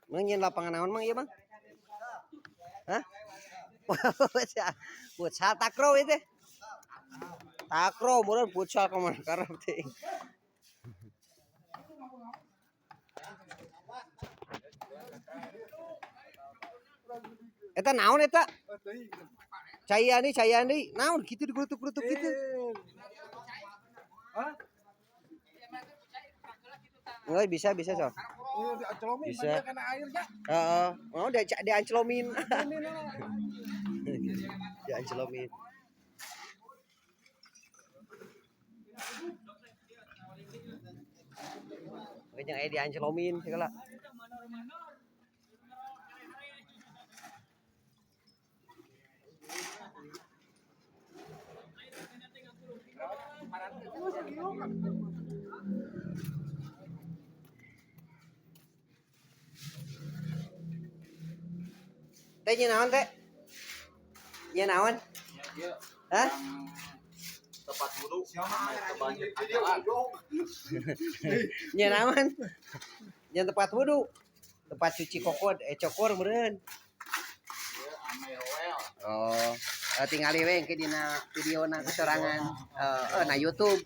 Mang, nyieun lapangan naon, Mang, ieu, Bang? Hah? Futsal, takraw itu. Takraw meureun, futsal ka mana karep teuing. Eta naon eta? Caian deui, caian deui. Naon kitu digulutuk-gulutuk kitu? Hah? Enggak bisa, bisa so. Dianclomin. Bisa. Kena airnya. Heeh. Mau dia dianclomin. Dianclomin. Makanya aya dianclomin segala. Teh, nya naon teh? Nya naon? Hah? Tempat wudhu banjir. Nya naon? Nya tempat wudu. Tempat cuci kokod, eh, cokor meureun. Oh, tingali we engke dina videona kesorangan. Eh, na YouTube.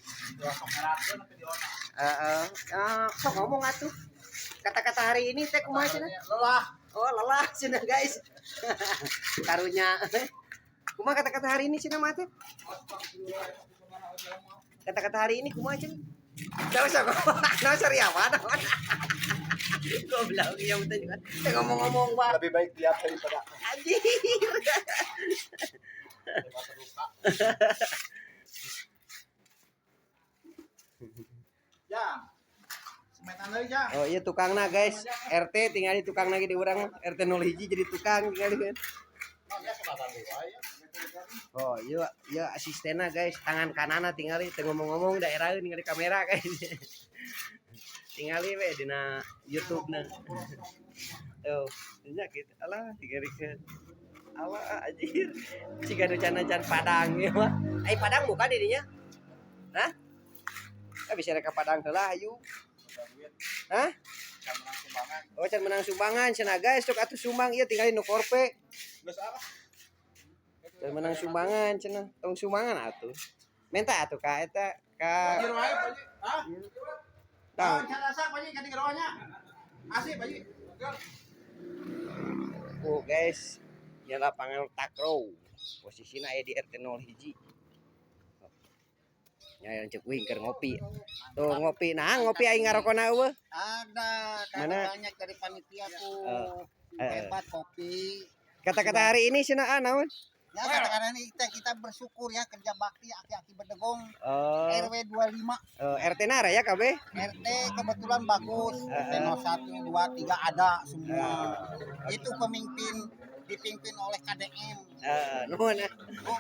Heeh. Ah, sok ngomong atuh. Kata-kata hari ini teh kumaha cenah? Lelah. Oh, lelah cenah, guys. Karunya. Kumaha kata-kata hari ini cenah mah teh? Kata-kata hari ini kumaha cenah? Tahu sok. Nah, sariawan. Goblok ya betul juga. Teh ngomong-ngomong, Pak. Lebih baik diam daripada Anjir. Terluka. Ya. Semetan deui, ya. Oh iya, tukangna, guys. RT tinggal di tukang lagi di urang mah. RT 01 jadi tukang tinggal kan. Oh iya iya, asistenna, guys, tangan kanana tinggali teu ngomong-ngomong daerah ningali kamera, guys. Tingali we dina YouTube na. Tuh, nya kitu. Alah, digerikeun. Alah anjir. Siga nu can-can Padang ieu mah. Ai Padang bukan di dinya? Hah? Eh, bisa rek ka Padang heula hayu. Hah? Can menang sumbangan. Oh, can menang sumbangan cenah, guys, sok atuh sumbang ieu tinggali nu korpe. Geus apa? Can menang sumbangan cenah. Tong sumbangan atuh. Minta atuh ka eta ka Banjir wae, Pak Ji. Hah? Tang. Can asak, Pak Ji, ka digeroanya. Asik, Pak Ji. Oh guys, ya lapangan takraw. Posisinya aya di RT 01. Ya yang cek wing keur ngopi. Tuh ngopi. Nah, ngopi aing ngarokona euweuh. Ada, Mana? karena banyak dari panitia tuh. Eh. Hebat kopi. Kata-kata hari ini cenah ah naon? Ya, katakan ini kita bersyukur ya, kerja bakti aki-aki bedegong Oh, RW 25. RT nara ya KB? RT kebetulan bagus. RT 01 2 3 ada semua. Itu pemimpin dipimpin oleh KDM. Nuhun ah. Oh,